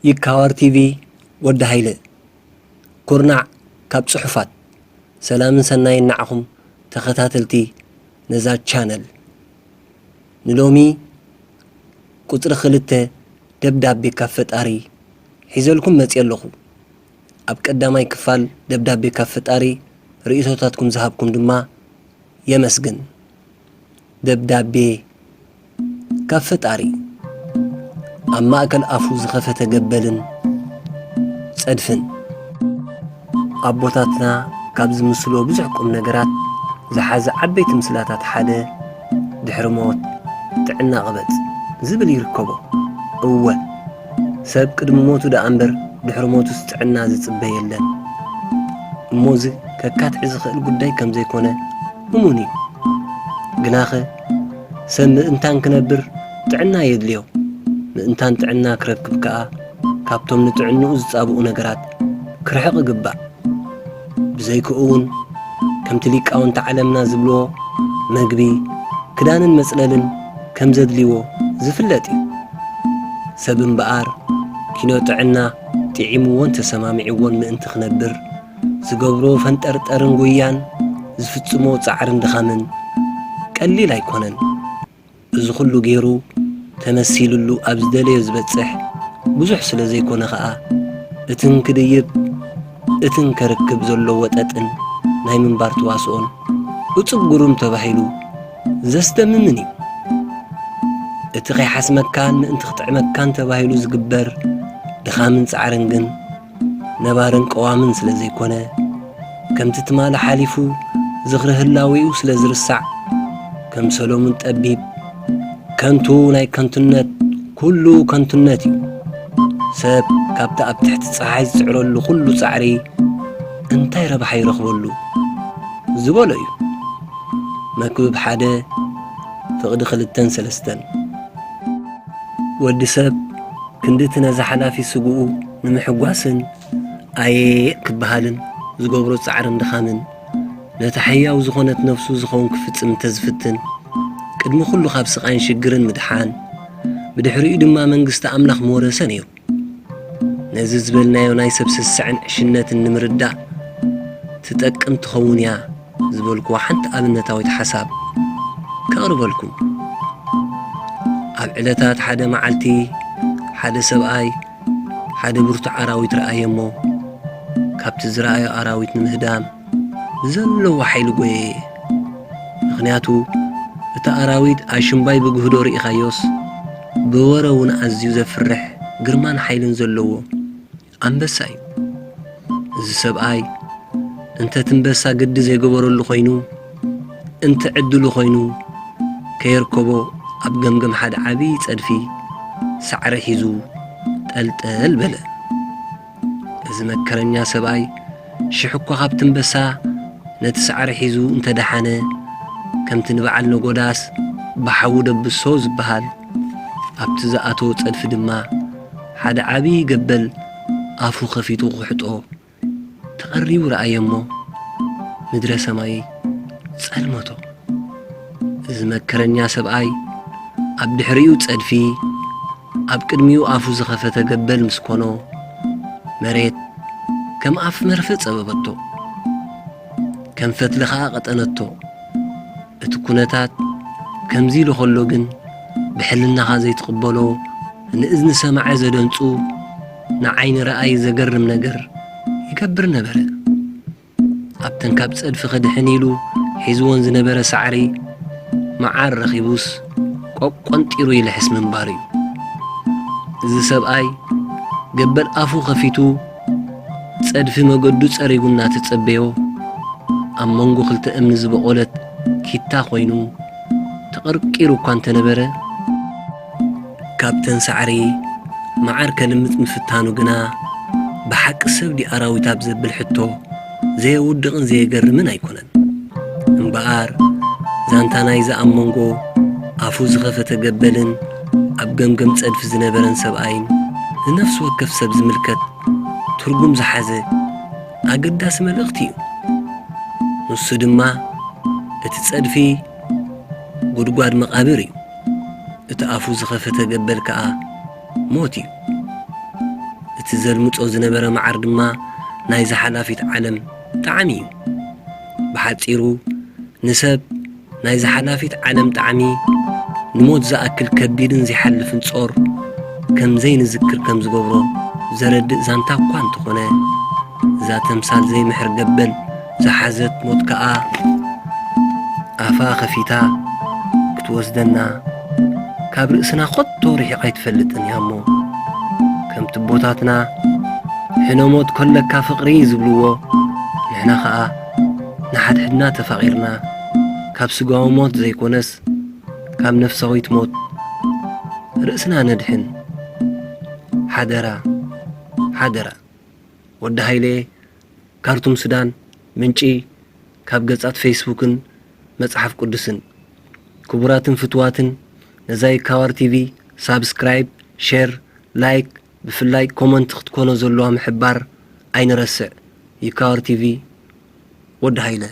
ይካዋር ቲቪ፣ ወዲ ሃይለ። ኩርናዕ ካብ ጽሑፋት። ሰላምን ሰናይን ንዓኹም ተኸታተልቲ ነዛ ቻነል። ንሎሚ ቁጽሪ ክልተ፣ ደብዳቤ ካብ ፈጣሪ፣ ሒዘልኩም መጽየ ኣለኹ። ኣብ ቀዳማይ ክፋል ደብዳቤ ካብ ፈጣሪ ርእይቶታትኩም ዝሃብኩም ድማ የመስግን። ደብዳቤ ካብ ፈጣሪ። ኣብ ማእከል ኣፉ ዝኸፈተ ገበልን ጸድፍን። ኣቦታትና ካብ ዝምስልዎ ብዙሕ ቁም ነገራት ዝሓዘ ዓበይቲ ምስላታት ሓደ፣ ድሕሪ ሞት ጥዕና ቅበጽ ዝብል ይርከቦ። እወ፣ ሰብ ቅድሚ ሞቱ ደኣ እምበር ድሕሪ ሞቱስ ጥዕና ዝጽበ የለን። እሞ እዚ ከካትዕ ዝኽእል ጉዳይ ከም ዘይኮነ እሙን እዩ። ግናኸ ሰብ ምእንታን ክነብር ጥዕና የድልዮ። ምእንታን ጥዕና ክረክብ ከኣ ካብቶም ንጥዕንኡ ዝጻብኡ ነገራት ክርሕቕ ይግባእ። ብዘይክኡ እውን ከምቲ ሊቃውንቲ ዓለምና ዝብልዎ፣ መግቢ፣ ክዳንን መጽለልን ከም ዘድልይዎ ዝፍለጥ እዩ። ሰብ እምበኣር ኪኖ ጥዕና ጥዒምዎን ተሰማሚዕዎን ምእንቲ ክነብር ዝገብሮ ፈንጠርጠርን ጉያን ዝፍጽሞ ጻዕርን ድኻምን ቀሊል ኣይኮነን። እዚ ኹሉ ገይሩ ተመሲልሉ ኣብ ዝደለዮ ዝበጽሕ ብዙሕ ስለ ዘይኮነ ኸኣ፣ እትን ክድይብ እትን ከርክብ ዘሎ ወጠጥን ናይ ምንባር ተዋስኦን እጹብ ግሩም ተባሂሉ ዘስደምምን እዩ። እቲ ከይሓስመካን ምእንቲ ክጥዕመካን ተባሂሉ ዝግበር ድኻምን ጻዕርን ግን ነባርን ቀዋምን ስለ ዘይኮነ፣ ከምቲ ትማሊ ሓሊፉ ዝኽሪ ህላዌኡ ስለ ዝርሳዕ፣ ከም ሰሎሙን ጠቢብ፣ ከንቱ ናይ ከንቱነት፣ ኩሉ ከንቱነት እዩ። ሰብ ካብቲ ኣብ ትሕቲ ጸሓይ ዝጽዕረሉ ኩሉ ጻዕሪ እንታይ ረብሓ ይረኽበሉ? ዝበሎ እዩ። መክብብ ሓደ፣ ፍቕዲ ክልተን ሰለስተን። ወዲ ሰብ ክንድቲ ነዚ ሓላፊ ስግኡ ንምሕጓስን ኣየ ክበሃልን ዝገብሮ ጻዕርን ድኻምን፣ ነታ ሕያው ዝኾነት ነፍሱ ዝኸውን ክፍጽም እንተዝፍትን፣ ቅድሚ ኩሉ ካብ ስቓይን ሽግርን ምድሓን፣ ብድሕሪኡ ድማ መንግስቲ ኣምላኽ ምወረሰ ነይሩ። ነዚ ዝበልናዮ ናይ ሰብ ስስዐን ዕሽነትን ንምርዳእ ትጠቅም ትኸውን እያ ዝበልኩዋ ሓንቲ ኣብነታዊት ሓሳብ ከቕርበልኩም። ኣብ ዕለታት ሓደ መዓልቲ ሓደ ሰብኣይ ሓደ ብርቱዕ ኣራዊት ረኣየ እሞ፣ ካብቲ ዝረኣዮ ኣራዊት ንምህዳም ብዘለዎ ሓይሊ ጎየየ። ምኽንያቱ፣ እቲ ኣራዊት ኣሽምባይ ብግህዶ ርኢኻዮስ፣ ብወረ እውን ኣዝዩ ዘፍርሕ ግርማን ሓይልን ዘለዎ ኣንበሳ እዩ። እዚ ሰብኣይ፣ እንተ ትንበሳ ግዲ ዘይገበረሉ ኮይኑ፣ እንተ ዕድሉ ኮይኑ ከየርከቦ፣ ኣብ ገምገም ሓደ ዓቢ ጸድፊ ሳዕሪ ሒዙ ጠልጠል በለ። እዚ መከረኛ ሰብኣይ ሽሕ እኳ ካብ ትንበሳ ነቲ ሳዕሪ ሒዙ እንተ ደሓነ፣ ከምቲ ንበዓል ነጎዳስ ብሓዊ ደብሶ ዝበሃል፣ ኣብቲ ዝኣተዎ ጸድፊ ድማ ሓደ ዓቢ ገበል ኣፉ ከፊቱ ክውሕጦ ተቐሪቡ ረኣየ እሞ፣ ምድረ ሰማይ ጸልመቶ። እዚ መከረኛ ሰብኣይ ኣብ ድሕሪኡ ጸድፊ፣ ኣብ ቅድሚኡ ኣፉ ዝኸፈተ ገበል ምስ ኮኖ፣ መሬት ከም ኣፍ መርፍእ ጸበበቶ፣ ከም ፈትሊ ኸኣ ቀጠነቶ። እቲ ኩነታት ከምዚ ኢሉ ኸሎ ግን፣ ብሕልናኻ ዘይትቕበሎ፣ ንእዝኒ ሰማዐ ዘደንጹ፣ ንዓይኒ ረኣይ ዘገርም ነገር ይገብር ነበረ። ኣብተን ካብ ጸድፊ ክድሕን ኢሉ ሒዝወን ዝነበረ ሳዕሪ መዓር ረኺቡስ፣ ቆቆንጢሩ ይልሕስ ምንባሩ እዩ። እዚ ሰብኣይ ገበል ኣፉ ከፊቱ ጸድፊ መገዱ ጸሪጉ እናተጸበዮ፣ ኣብ መንጎ ክልተ እምኒ ዝበቖለት ኪታ ኮይኑ ተቐርቂሩ እኳ እንተነበረ፣ ካብተን ሳዕሪ መዓር ከልምጽ ምፍታኑ ግና፣ ብሓቂ ሰብ ድዩ ኣራዊት ኣብ ዘብል ሕቶ ዘየውድቕን ዘየገርምን ኣይኮነን። እምበኣር፣ ዛንታ ናይዚ ኣብ መንጎ ኣፉ ዝኸፈተ ገበልን ኣብ ገምገም ጸድፊ ዝነበረን ሰብኣይን ንነፍሲ ወከፍ ሰብ ዝምልከት ትርጉም ዝሓዘ ኣገዳሲ መልእኽቲ እዩ። ንሱ ድማ፣ እቲ ጸድፊ ጉድጓድ መቓብር እዩ፣ እቲ ኣፉ ዝኸፈተ ገበል ከኣ ሞት እዩ። እቲ ዘልምጾ ዝነበረ መዓር ድማ ናይዛ ሓላፊት ዓለም ጣዕሚ እዩ። ብሓጺሩ ንሰብ ናይዛ ሓላፊት ዓለም ጣዕሚ ንሞት ዝኣክል ከቢድን ዘይሓልፍን ጾር ከም ዘይንዝክር ከም ዝገብሮ ዘረድእ ዛንታ እኳ እንተኾነ፣ እዛ ተምሳል ዘይምሕር ገበል ዝሓዘት ሞት ከኣ ኣፋ ከፊታ ክትወስደና ካብ ርእስና ኮቶ ርሒቓ ኣይትፈልጥን እያ እሞ፣ ከምቲ ኣቦታትና ሕነ ሞት ከለካ ፍቕሪ ዝብልዎ፣ ንሕና ኸኣ ንሓድሕድና ተፋቒርና ካብ ስጋዊ ሞት ዘይኮነስ ካብ ነፍሳዊት ሞት ርእስና ነድሕን። ሓደራ፣ ሓደራ። ወዲ ሃይለ፣ ካርቱም ሱዳን። ምንጪ ካብ ገጻት ፌስቡክን መጽሓፍ ቅዱስን። ክቡራትን ፍቱዋትን፣ ነዛ ይካዋር ቲቪ ሳብስክራይብ፣ ሼር፣ ላይክ፣ ብፍላይ ኮመንት ክትኮኖ ዘለዋ ምሕባር ኣይንረስዕ። ይካዋር ቲቪ፣ ወዲ ሃይለ።